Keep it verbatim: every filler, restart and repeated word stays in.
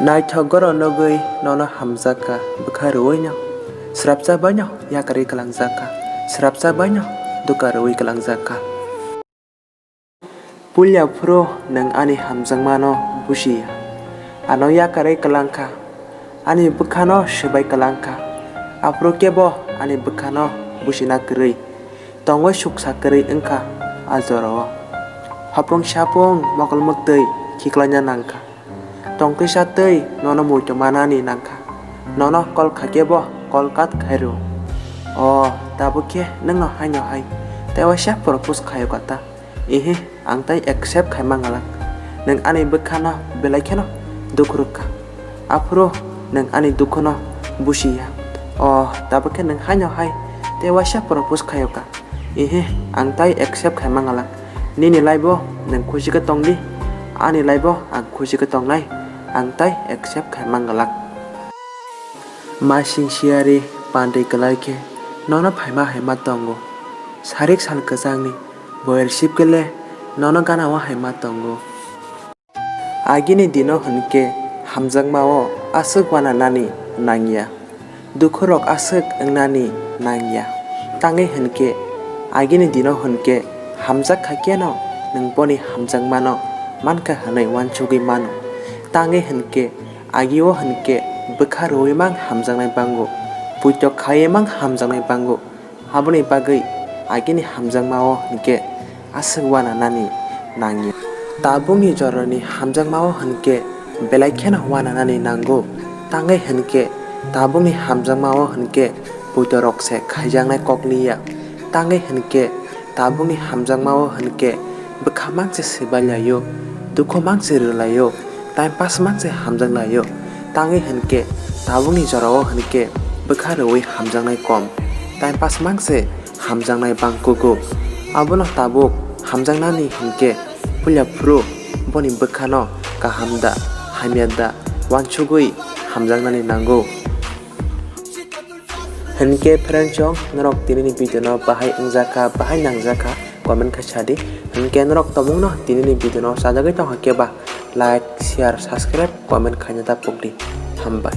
Naithok goro nugwi nono hamjakha bwkha rwino, srapsa baino yakarwi kwlangjakha, srapsa baino dukha rwwi kwlangjakha. Puila phuru nwng ani hamjakmano busiya, ano yakarwi kwlangkha, ani bwkhano swbai kwlangkha, aphuru kebo ani bwkhano busina kwrwi tongwi suksa kwrwi wngkha a jorao. Hopung sapung mokol mwktwi khiklaina nangkha. Tongtwi chatwi nono muitu manani nangkha. Nono kol kha kebo kol kat khai rw. O, tabuk khe nwngno haino hai tei waisa propose khaio kata. Ihi, ang tai accept khai mangalak. Nwng ani bwkhano belai kheno dukhu rwkha. Aphuru nwng ani dukhuno busiya. O, tabuk khe nwng haino hai tei waisa propose khaio ka. Ihi, ang tai accept khai mangalak. Nini life-o nwng khusi khe tongdi, ani life-o ang khusi khe tongnai, ang tai accept khai mangalak. Masing siyari pandwi kwlai khe nono phaima hai ma tongo. Sarik sal kwchangni boyar sip khe le nono gana-o hai ma tongo. Agini dino hwnkhe hamjakmao aswk uananani nangya, dukhurok aswk wngnani nangya. Tangwi hwnkhe agini dino hwnkhe hamjak kha keno nwng boni hamjakmano mankha hwnwi uansugwi mano. Tangwi hwnkhe agio hwnkhe bwkha rwui mang hamjaknai bango, puito khaiwi mang hamjaknai bango. Aboni bagwi agini hamjakmao hwnkhe aswk uananani nangya. Tabukni jorani hamjakmao hwnkhe belai kheno uananani nango. Tangwi hwnkhe tabukni hamjakmao hwnkhe puitorok se khaijaknai kok liya. Tangwi hwnkhe tabukni hamjakmao hwnkhe bwkha mang se swbai laio, dukhu mang se rw laio. Time pass mang se hamjak laio. Tangwi hwnkhe tabukni jorao hwnkhe bwkha rwui hamjaknai kom. Time pass mang se hamjaknai bang kugo. Abono tabuk hamjaknani hwnkhe puila phuru boni bwkhano kaham da, hamya da, uansugwi hamjaknani nango. Hinkhe friends rok, norok tinini video no bahai wngjakha, bahai nangjakha, comment khe sadi. Hinkhe norok tongmungno tinini video no sajagwi tongkha khe ba like, share, subscribe, comment khaina ta pokdi. Hambai.